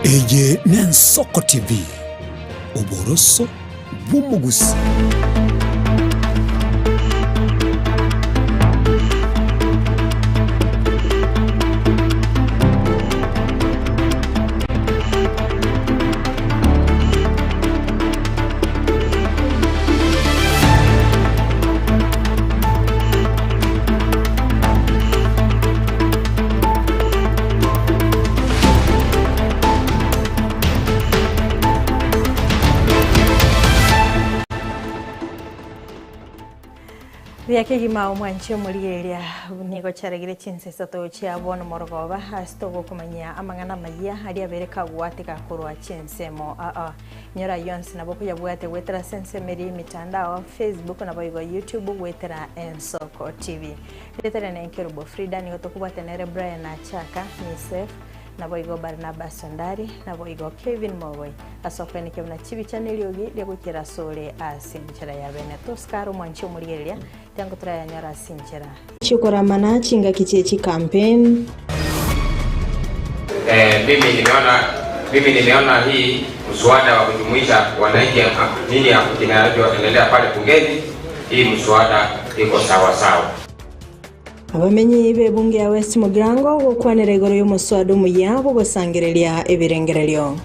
Eye n'Ensoko TV, oboroso bw'omogusi. Buya kegima omwanchi omorigereria nigo chiaregire chinsa isato chia bono morogoba ase togokomanyia amang'ana amayia aria abere kagwateka korwa chinsemo aa. Nyora ayio onsi nabo okoyabwate goetera ase ensemo eria y'emitandao, Facebook naboigo YouTube goetera Ensoko TV. Rieta riane Nkerubo Frida nigo tokobwate nere Brian Achaka, Misef, naboigo Barnabas Ondari, naboigo Kevin Mogoi ase okoenekia buna chibicha neriogi riagoikera asore ase enchera ya bene. Tosikare omwanchi omorigereria, tiango torayanyore ase enchera. Chikoramana chingaki chie chicampaign. Mimi nimeona mimi nimeona hii mswada wa kujumuisha wananchi nini kinachoendelea pale bungeni, hii mswada iko sawa sawa. Abamenyi b'ebunge ya West Mugirango gokwanera igoro y'omoswada omuya bw'ogosangereria ebirengererio.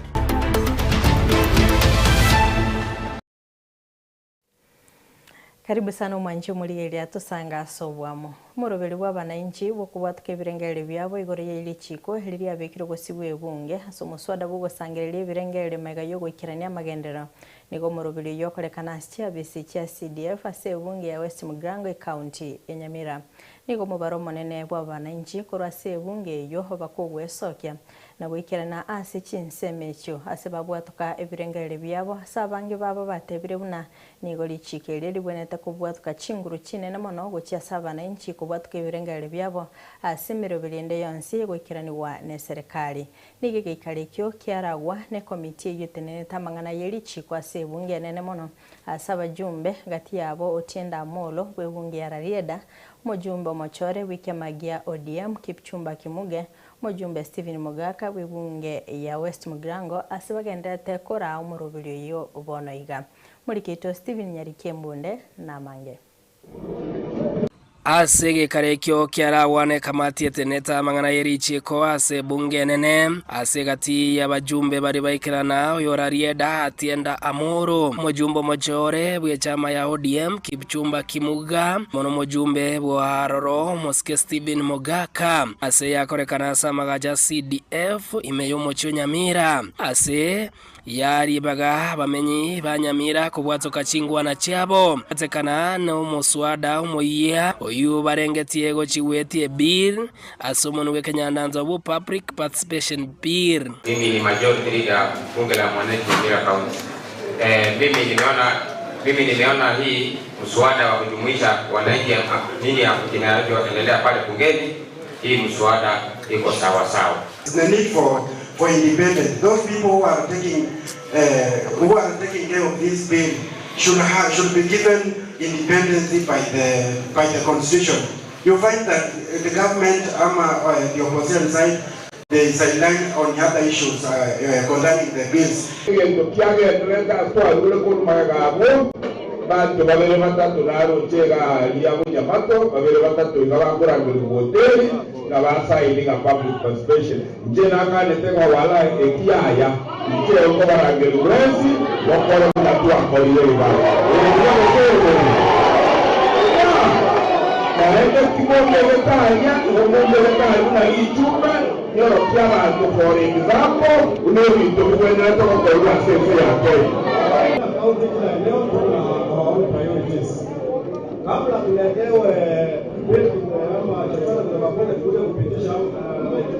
Karibu sana omwanchi omorigereria tosange ase obwamo. Omoroberi bw'abanainchi bw'okobwatoka ebirengererio biabo igoro ye richiiko eri riabekirwe gosibwa ebunge ase omoswada bw'ogosangereria ebirengererio magega y'ogoikerania amagenderero. Nigo omoroberi oyio okorekana ase chiabisi chia CDF ase ebunge ya West Mugirango ecounty ya Nyamira. Nigo omobaro omonene bw'abanainchi korwa ase ebunge eyio bakogwesokia na goikerana ase chinsemo echio ase babwatoka ebirengererio biabo, ase abange babo batebire buna nigo richiiko erio ribwenerete kobwatoka chinguru chinene mono gochia ase abanainchi kobwatoka ebirengererio biabo ase emeroberi ende yonsi egoikeranigwa neserekari. Nigo egeikaro ekio kiaragwa nekomiti eyio etenenete amang'ana ye richiiko ase ebunge enene mono ase abajumbe, gati yabo Otiende Amolo bw'ebunge ya Rarieda, omojumbe omochore bw'ekiama gia ODM Kipchumba Kimuge, Omojumbe Stephen Mogaka bw'ebunge ya West Mugirango ase bagendererete koraa omoroberi oyio bono iga. Morikeito Stephen Nyariki Embunde namange. Ase egekaro ekio kiaragwane ekamati etenete amang'ana ye richiiko ase ebunge enene, ase egati y'abajumbe baria baikerana, oyorarieda atienda Amuru, omojumbe omochore bw'echama ya ODM Kipchumba Kimuga, mono omojumbe bw'aroro omosike Stephen Mogaka, ase yakorekana ase amagacho a CDF ime y'omochie o Nyamira, ase ya ribaga abamenyi ba Nyamira kobwatoka chingwana chiabo, batekana nomoswada omoyia oyio barengetie gochigwetie bill ase omonwa bw'ekenyandanto bwo Public Participation Bill. Mimi ni majority leader bunge la mwananchi Nyamira county. Eh, mimi nimeona mimi nimeona hii mswada wa kujumuisha wananchi nini kinachoendelea pale bungeni, hii mswada iko sawa sawa. The need for, for independence. Those people who are taking, uh, who are taking care of this bill should, have, should be given independence by the, by the constitution. You find that the government, ama, uh, the opposition side, they sideline on other issues uh, uh, concerning the bills. Egento kiagendererete ase twarure korwa magega abwo, banto babere batato naroche iga aria bonyamato, babere batato iga bakorangerigwa hoteli, na basaini ng'a public participation. Inche nakanete ng'a wala eki yaya, inche nkobarangeria mwensi mokore buna twakorire iga. Erio gose obobe. Naende timombegete aria, igo mombegete aria buna richumbe, nyorokie abanto for example, buna ebinto bigwenerete gokorwa ase ense ya Kenya. County kila eneo tuna our own priorities. Kabla tuletewe bill ama chochote kutoka kule tukuje kupitisha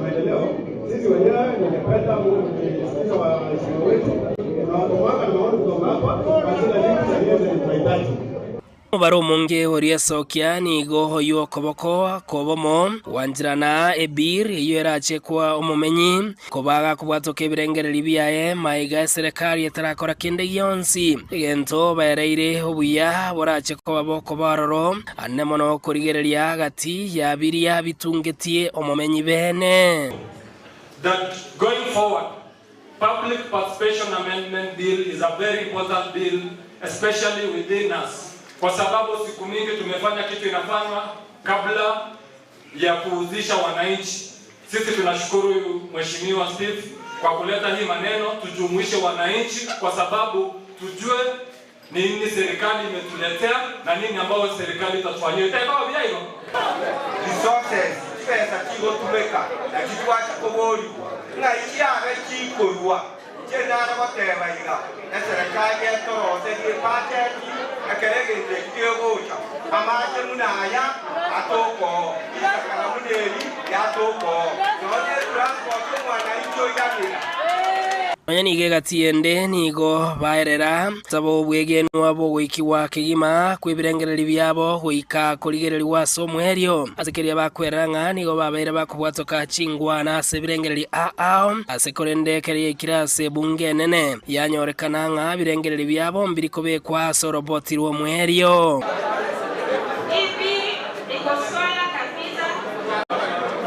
maendeleo, sisi wenyewe ningependa msikize waheshimiwa wetu na watomaka na maoni kutoka hapa kwa zile vitu zingine zenye tunahitaji. Omobaro omonge oria esokia nigo oyio okoboko kw'obomo gwancherana ebir eyio erache koa omomenyi, koba gakobwatoka ebirengererio biaye maiga eserekari etarakora kende gionsi. Egento baereire obuya borache koba bokoba aroro, ande mono korigereria gati ya biria bitungetie omomenyi beene. That going forward. Public Participation Amendment Bill is a very important bill especially within us, kwa sababu siku mingi tumefanya kitu inafanywa kabla ya kuuzisha wananchi. Sisi tunashukuru Mheshimiwa Steve kwa kuleta hii maneno, tujumuishe wananchi kwa sababu tujue nini serikali imetuletea na nini ambayo serikali itatufanyia. Itaikawa vya hivyo. Resources chibesa chigotumeka nachi twacha koborigwa ng'ai chiabe chikorwa inche nare goteba iga eserekari etoroserie ebudget ekero egento eki kegocha amache buna aya atokoo risakara buna eri riatokoo nonye etransport omwananchi oiranera. Nonya nigo egati ende nigo baerera saba obwegenwa bw'ogoikigwa kegima kw'ebirengererio biabo goika korigererigwa ase omoerio. Ase keria bakwerera ng'a nigo babeire bakobwatoka chingwana ase ebirengererio ao ase korende ekero yaikire ase ebunge enene yanyorekana ng'a ebirengererio biabo mbiri kobekwa ase oroboti rw'omoerio. Hii bill iko swala kabisa.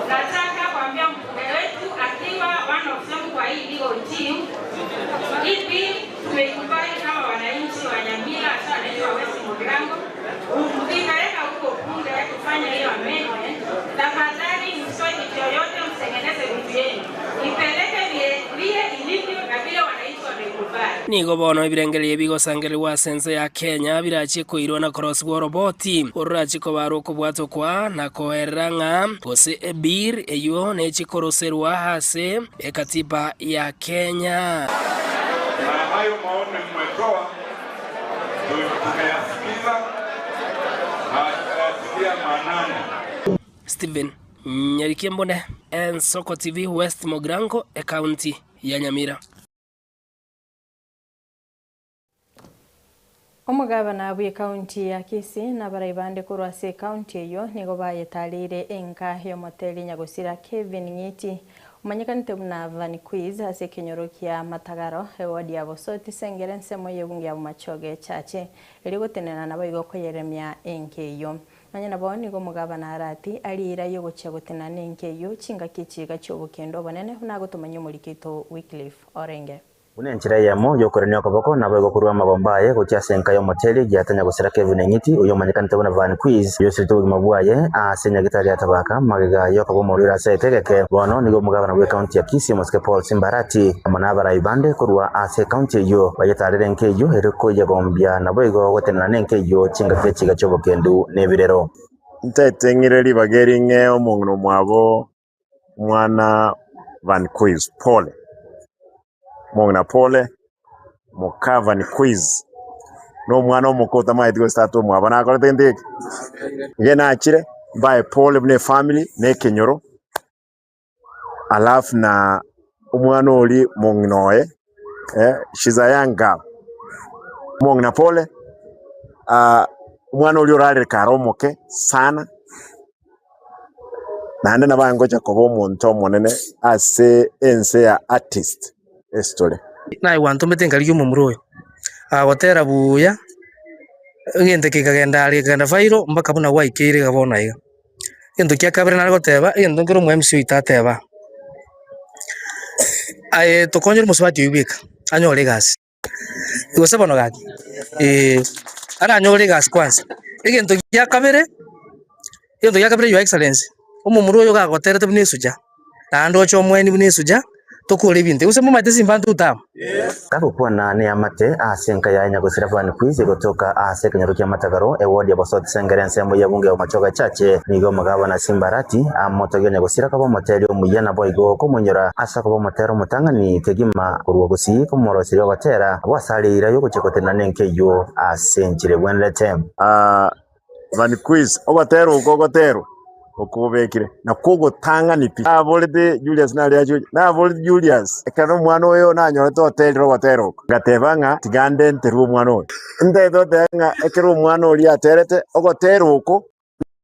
Nataka kuambia mbunge wetu akiwa one of them kwa hii legal team, hii bill tumeikubali kama wananchi wa Nyamira, hasa wananchi wa West Mugirango. Mkipeleka huko bunge kufanya hiyo amendment, tafadhali msitoe kitu yoyote, mtengeneze vitu yenu, ipeleke vile vile ilivyo na vile wananchi wameikubali. Nigo bono ebirengererio bigosangererigwa ase ense ya Kenya birachie koirwa na korosigwa oroboti ororache kobarwa okobwatokwa na koerera ng'a gose ebill eyio nechie koroserwa ase ekatiba ya Kenya. Na hayo maoni mmetoa tumeyasikiza na tutayatilia maanani. Stephen Nyarikie Mbune, Ensoko TV, West Mogrango, Ekaunti ya Nyamira. Omogabana bw'ekaunti ya Kisii na abarai bande korwa ase ekaunti eyio nigo bayetareire enka y'omoteri Nyagosira Kevin Ng'iti omanyekanete buna Van Quiz ase ekenyoro kia Matagaro eward ya Bosoti Sengere ensemo y'ebunge ya Bomachoge Echache erio gotenena naboigo koyeremia enka eyio. Nonya nabo nigo omogabana arati ariira y'ogochia gotenena nenka eyio chingaki echiga chi'obokendo obonene buna agotomanyia omoriki oito Wycliffe Orenge. Buna enchera eyemo y'okorenia okoboko, naboigo korua amagomba aye gochia ase enka y'omoteri egiatanya gosira Kevin Eng'iti, oyio omanyekanete buna Van Quiz, oyio osirete obogima bwaye ase nyagitari ya Tabaka magega y'okoba omorwaire ase etegeke. Bono nigo omogabana bw'ecounty ya Kisii omosike Paul Simbarati amo nabarai bande korwa ase ecounty eyio bayetarire enka eyio ere koyegombia naboigo gotenena nenka eyio chingaki echiga chi'obokendu nebirero. Nteteng'ire ribaga eri ng'ee omong'ina omwabo omwana Van Quiz pole. Omong'ina pole, moka Van Quiz na omwana omoke otamaeti gose tata omwabo nakorete gento geke. Inche nachire mbae pole buna efamily na ekenyoro, alafu na omwana oria mong'ina oye she's a young girl. Omong'ina pole, omwana oria orarire kare omoke sana. Naende nabo angocha koba omonto omonene ase ense ya artist history. Naye gwantomete nkarigia omomura oyo, agotera buya, egento kekagenda aria kekagenda viral mpaka buna gwaikeire iga bono iga. Egento kia kabere nare goteba, egento nkere omo MC oito ateba, aye tokonyere omosubati oyio bweka, anyore egasi. Gose bono gaki, eh, aranyore egasi kwanza. Egento gia kabere, egento gia kabere your excellency, omomura oyo gagoterete buna esuja, naende oche omoeni buna esuja, tokore ebinto. Gose momanyete simba ntute amo? Gagokwana neamate ase enka yaye nyagosira Van Quiz egotoka ase ekenyoro kia Matagaro, eward ya Bosoti Sengere ensemo y'ebunge ya Bomachoge Chache. Nigo omogabana Simba Arati amotogia nyagosira koba omoteri omuya naboigo komoinyora ase okoba omotera omotang'ani kegima korwa gosii komoroseria ogotera abwo ase are eira y'ogochia gotenena nenka eyio ase enchera egwenerete. Van Quiz, ogotera oko ogoterwa okobekire nakwo ogotang'ani pi. Naborete Julius naria achoche, naborete Julius ekero omwana oyo nanyorete oterire ogotera oko, ngateba ng'a tiga ndenterwe omwana oyo. Ntagete goteba ng'a ekero omwana oria aterete ogotera oko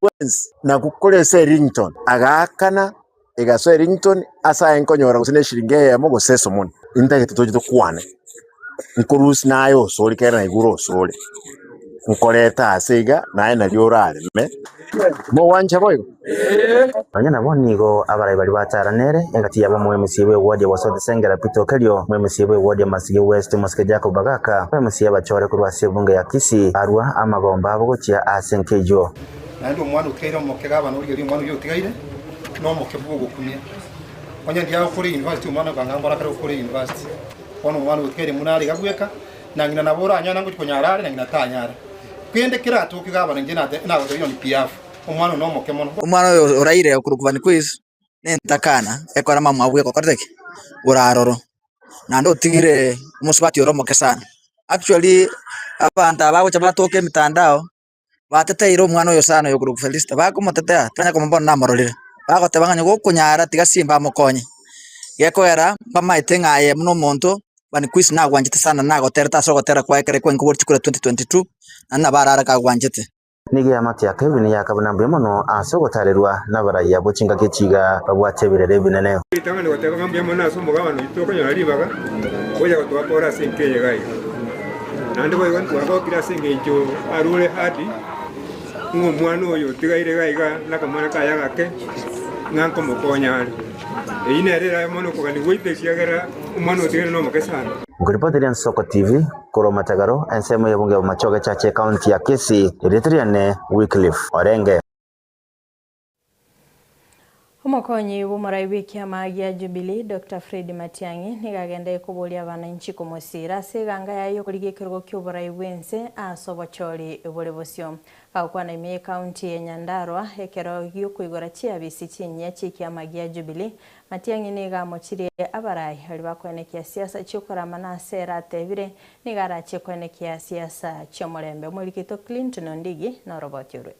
gwensi nakwo kore ase eringtone, agaakana egasoa eringtone ase aye nkonyora gose na eshiringi eyemo gose esomoni. Ntagete toche tokwane, nkorusia naye osore kere naigure osore. Nkorete ase iga, naye nario orareme. Mogwancha boigo? Nonya nabo nigo abarai baria bataranere engaki yabo omwemisia bw'ewodi ya Wasote Sengera Peter Okerio, omwemisia bw'ewodi ya Masige West Omosike Jacob Bagaka, omwemisia abachore korwa ase ebunge ya Kisii barua amagomba abo gochia ase enka eyio. Naende omwana otigaire omoke gavana origereria omwana oyio otigaire nomoke bw'ogokumia. Onye ndiaye okore university omwana okanga mbora akare gokora university. Bono omwana otigaire buna are iga bweka, na ng'ina nabo oranyare na ngochia konyara are na ng'ina tanyara. Kende keratoke gavana inche nate nagotebia on behalf, omwana oyo nomoke mono. Omwana oyo oraire okorokwa Van Quiz nentakana ekora mama bweka okorete ki? Oraroro. Naende otigire omosubati ore omoke sana. Actually abanto aba bagocha batoka emitandao bateteire omwana oyo sana oyo okorokwa Felista, bakomotetea tibanya komobono bono namororire, bagoteba ng'a onye gokonyara tiga simba amokonye. Gekoera mbamaete ng'a aye buna omonto Van Quiz nagwanchete sana nagoterete ase ogotera kwaye ekero kwaye nkoboria chikura 2022 naende nabo arare kagwanchete. Nigo eamate ya Kevin yakabuna mbuya mono ase ogotaarerwa nabaraiya abwo chingaki echi iga babwate ebirero ebinene. Ritang'ani goteba ng'a mbuya mono ase omogabane oito tokonyora ribaga gocha gotwakora ase enka eye iga iga. Naende boigo ntwagokire ase engencho arure ahadi ng'a omwana oyo otigaire iga iga nakamwana kaye agake ng'a nkomokonya are. Eyio nere erabe mono okogania gwaito ekiagera omwana otigaire nomoke sana. Nkoripoteria Nsoko TV korwa Matagaro, ensemo y'ebunge ya Bomachoge Church Ekaunti ya Kisii, erieta riane Wycliffe Orenge. Omokonyi bw'omorai bw'ekiama gia Jubilee, Doctor Fred Matiang'i, nigo agenderire koboria abananchi komosiira ase eganga yaye y'okorigia ekerogo ki'oborai bw'ense ase obochori bore bosio. Agokwana ime y'ecounty ya Nyandarua ekero gi'okoigora chiabisi chinyia chi'ekiama gia Jubilee, Matiang'i nigo amochirie abarai baria bakoenekia siasa chi'okorama na ase ere atebire nigo arachie koenekia siasa chi'omorembe. Omorikito Clinton Ondigi noroboti orwe.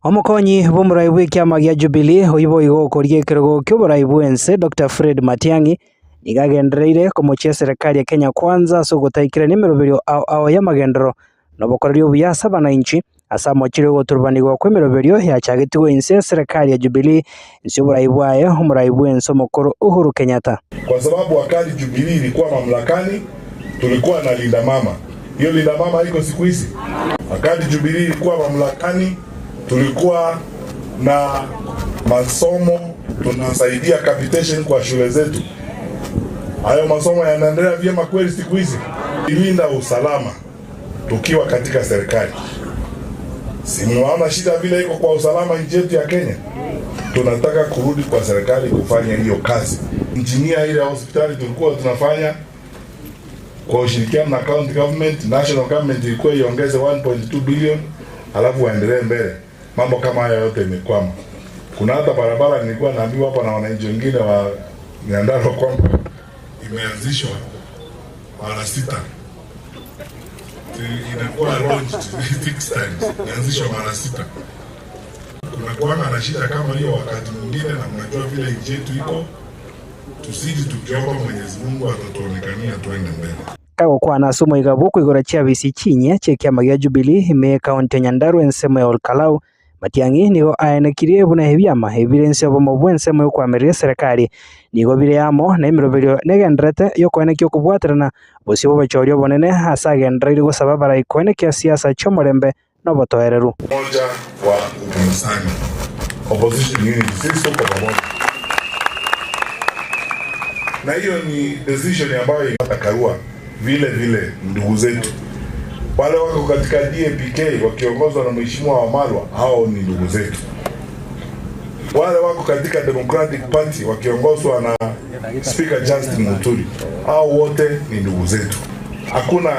Omokonyi bw'omorai bw'ekiama gia Jubilee oyio boigo okoria ekerogo ki'oborai bw'ense Doctor Fred Matiang'i nigo agendereire komochia eserekari ya Kenya Kwanza ase ogotaikerania emeroberio ao ao y'amagenderero na obokoreri obuya ase abanainchi ase amochire ogoturubanigwa kw'emeroberio yachagetigwe inse y'eserekari ya Jubilee inse y'oborai bwaye omorai bw'ense omokoro Uhuru Kenyatta. Kwa sababu wakati Jubilee ilikuwa mamlakani tulikuwa na Linda Mama. Hiyo Linda Mama iko siku hizi? Wakati Jubilee ilikuwa mamlakani tulikuwa na masomo tunasaidia capitation kwa shule zetu. Hayo masomo yanaendelea vyema kweli siku hizi? Ilinda usalama tukiwa katika serikali. Si mnaona shida vile iko kwa usalama nchi yetu ya Kenya? Tunataka kurudi kwa serikali kufanya hiyo kazi. Injinia ile hospitali tulikuwa tunafanya kwa ushirikiano na county government, national government ilikuwa iongeze 1.2 billion alafu waendelee mbele. Mambo kama haya yote imekwama. Kuna hata barabara nilikuwa naambiwa hapa na wananchi wengine wa Nyandarua kwamba imeanzishwa mara sita inakuwa launched six times, imeanzishwa mara sita. Kumekuwa na shida kama hiyo wakati mwingine, na mnajua vile nchi yetu iko, tusiji tukiomba Mwenyezi Mungu atatuonekania tuende mbele. Kagokwana ase omoiga bw'okoigora chiabisi chinyia chi'ekiama gia Jubilee ime y'ekaunti ya Nyandarua ensemo ya Olkalau, Matiang'i nigo aenekirie buna ebiama ebi bire inse obomo bw'ensemo y'okoamereria eserekari nigo bire amo na emeroberio negendererete y'okoenekia okobwaterana bosio bw'obochori obonene ase agendereire gosaba abarai koenekia siasa chi'omorembe na obotoereru. Umoja wa upinzani, opposition unity, sisi tuko pamoja na hiyo ni decision ambayo Martha Karua vile vile ndugu zetu wale wako katika DAPK wakiongozwa na Mheshimiwa Wamalwa, hao ni ndugu zetu. Wale wako katika Democratic Party wakiongozwa na Speaker Justin Muturi, hao wote ni ndugu zetu. Hakuna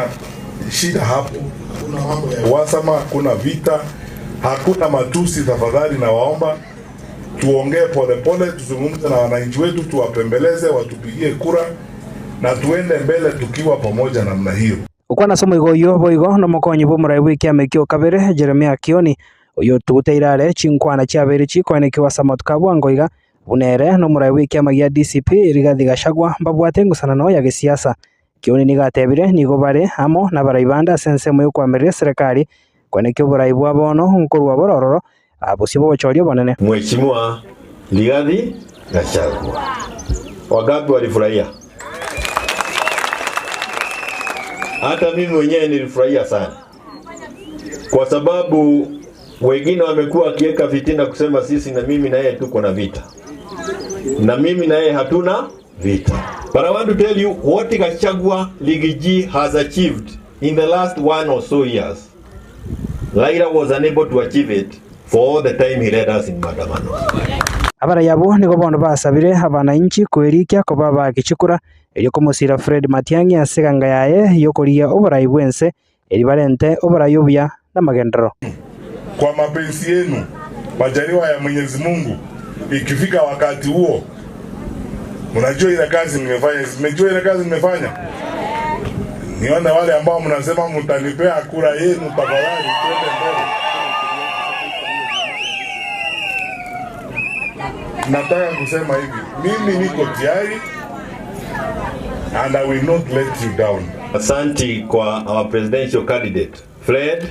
shida hapo, hakuna mambo ya uhasama, hakuna vita, hakuna matusi. Tafadhali nawaomba tuongee polepole, tuzungumze na wananchi wetu, tuwapembeleze, watupigie kura na tuende mbele tukiwa pamoja namna hiyo. Gokwana ase omoigo oyio boigo nomokonyi bw'omorai bw'ekiama ekio kabere Jeremiah Kioni, oyio otuguteire are chinkwana chiabeire chikoenekiwa ase amatuko a bwango iga, buna ere nomorai bw'ekiama gia DCP Rigathi Gachagua mbabwate engusanano ya gesiasa. Kioni nigo atebire nigo bare amo nabarai bande ase ensemo y'okoamereria eserekari koenekia oborai bwa bono nkorwa bore ororo bosio bw'obochori obonene. Mheshimiwa Rigathi Gachagua. Wangapi walifurahia? Hata mimi mwenyewe nilifurahia sana, kwa sababu wengine wamekuwa wakiweka fitina kusema sisi na mimi na yeye tuko na vita, na mimi na yeye hatuna vita. But I want to tell you what Gachagua Riggy G has achieved in the last one or so years. Raila was unable to achieve it for all the time he led us in maandamano. Abarai abwo nigo bono basabire abanainchi kwerikia koba abagichikura erio komosira Fred Matiang'i ase eganga yaye y'okorigia oborai bw'ense erio barente oborai obuya na amagenderero. Kwa mapenzi yenu, majaliwa ya Mwenyezi Mungu, ikifika wakati huo, mnajua ile kazi nimefanya, mmejua ile kazi nimefanya. Nione wale ambao mnasema mtanipea kura yenu, tafadhali twende mbele. Nataka kusema hivi, mimi niko tayari and I will not let you down. Asanti kwa our presidential candidate Fred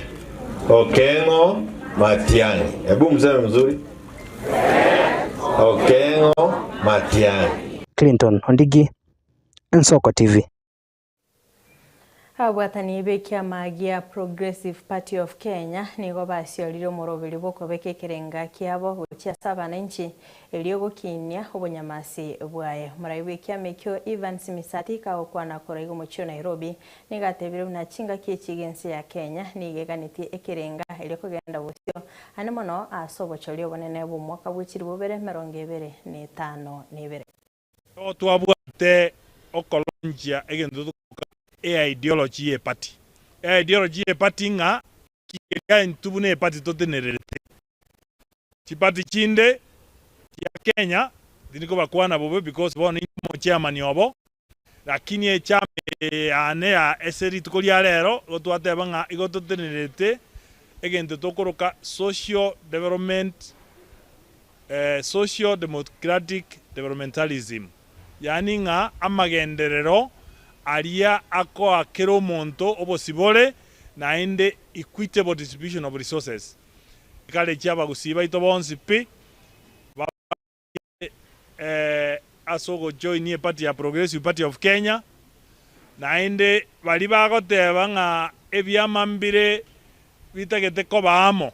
Okengo Matiang'i. Hebu mseme mzuri. Okengo Matiang'i. Clinton Ondigi, Ensoko TV. Ababwatani b'ekiama gia Progressive Party of Kenya nigo basiorire omoroberi bw'okobeka ekerenga kiabo gochia ase abananchi erio gokinia obonyamasi bwaye. Omorai bw'ekiama ekio Evans Misati kagokwana korwa iga omochie o Nairobi nigo atebire buna chingaki echi iga ense ya Kenya nigo eganetie ekerenga erio kogenda bosio ande mono ase obochori obonene bw'omwaka bwe chilifu bibere emerongo ebere na etano na ebere. Nigo twabwate okolonchia egento tokoroka eideology y'eparty. Eideology y'eparty ng'a ki keria intwe buna eparty totenererete. Chiparty chinde chia Kenya tindi kobakwana bobe because bono inche omochairman obo, lakini echama eye yane ya ase rituko ria rero igo twateba ng'a igo totenererete egento tokoroka social development Social Democratic Developmentalism, yaani ng'a amagenderero aria akoa kera omonto obosibore naende equitable distribution of resources. Ekare chi'abagusii baito bonsi pi babarie ase ogojoinia eparty ya Progressive Party of Kenya, naende baria bagoteba ng'a ebiama mbire bitagete koba amo.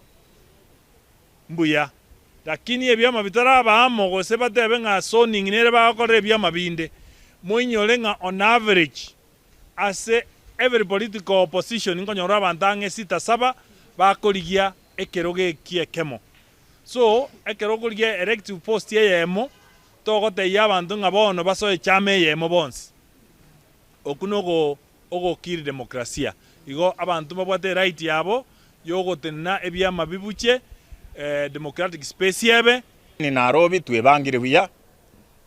Mbuya. Lakini ebiama bitaraba amo gose batebe ng'a zoning nere bagokorera ebiama binde, moinyore ng'a on average ase every political opposition nkonyora abanto ang'e sita saba bakorigia ekerogo eki ekemo. So, ekero okorigia elective post eyemo, togotebia abanto ng'a bono basoe echama eyemo bonsi. Okwo nogo ogokiri demokrasia. Igo abanto mbabwate eright yabo yogotenena ebiama bibuche, democratic space ebe. Nairobi twebangire buya,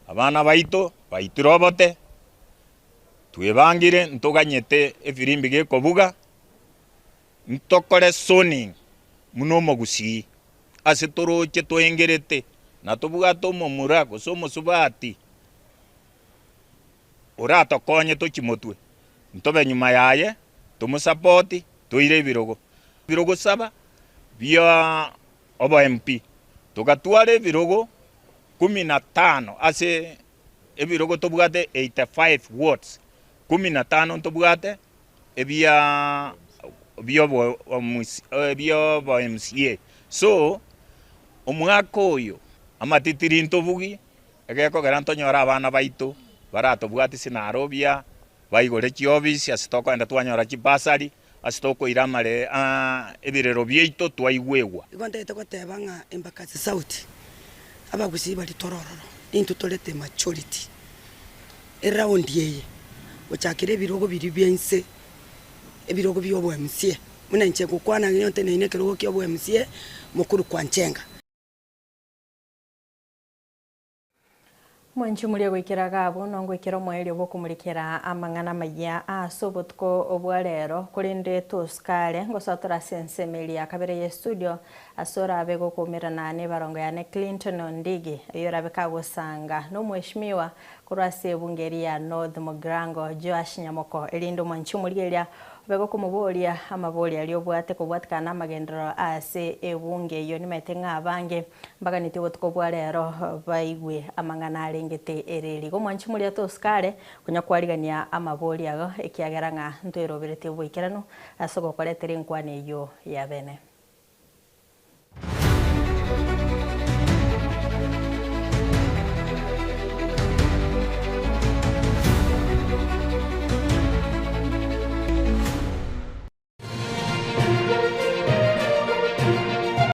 abana baito baitire obote, twebangire ntoganyete efirimbi gekobuga, ntokore zoning buna omogusii ase toroche toengerete na tobwate omomura gose omosubati. Oratokonye tochie motwe, ntobe nyuma yaye, tomosapoti, toire ebirogo. Ebirogo saba bia obo MP, togatwara ebirogo kumi na tano ase ebirogo tobwate 85 wards, kumi na tano ntobwate ebia biobo biobo MCA. So, omwaka oyo amatitiri ntobugie. Egekogera ntonyore abana baito baratobwatisi narobia, baigore chiofisi ase tokoenda twanyora chibasari, ase tokoira amare ebirero biaito twaigwegwa. Igo ntagete goteba ng'a Embakasi South abagusii baria tore ororo intwe torete majority eround eye gochakera ebirogo biria bia inse ebirogo bia obo MCA buna inche ngokwana ng'a nteneine ekerogo kia obo MCA mokuru kwa Njenga. Mwanche moria goikera iga abwo, nongoikera omoerio bw'okomorikera amang'ana amayia ase obotuko obwa rero, korende tosikare, ngosoa tore ase ensemo eria ya kabere ye studio, ase orabe gokoumerana nebarongo yane Clinton Ondigi, oyio orabe kagosanga nomweshimiwa korwa ase ebunge eria ya North Mugirango Joash Nyamoko, erinde omwanche omorigereria. Begokomoboria amaboria aria obwate kobwatikana na amagenderero ase ebunge eyio nimaete ng'a abange mbaganeti obotuko bwa rero baigwe amang'ana arengete ere rigo omwanchi moria tosikare konya kwarigania amaboria ago ekiagera ng'a ntweroberetie oboikeranu ase ogokoretera enkwana eyio ya bene.